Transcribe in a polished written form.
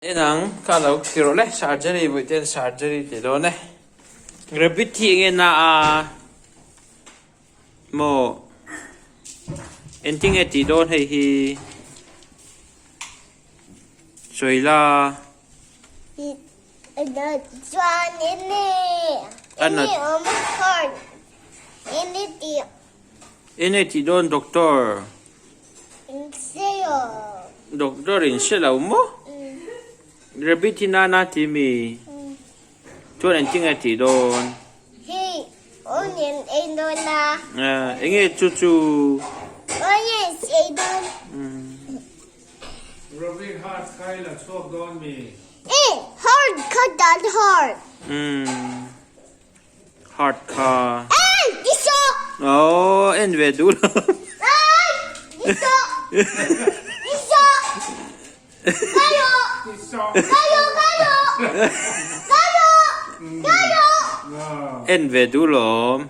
En ang kha lo ti rawh le surgery vawi ten surgery ti dawn e rabbit hi enge na a maw engtin nge tih dawn hei hi sawi la. Enge tih dawn doctor? Doctor in hre lo maw? Rabbit hi nana ti mi? Chuan engtin nge tih dawn? Enge chu chu? Rabbit heart kha i la chhuak dawn mi? Heart kha. Aww en ve duh lo. En ve duh lawm.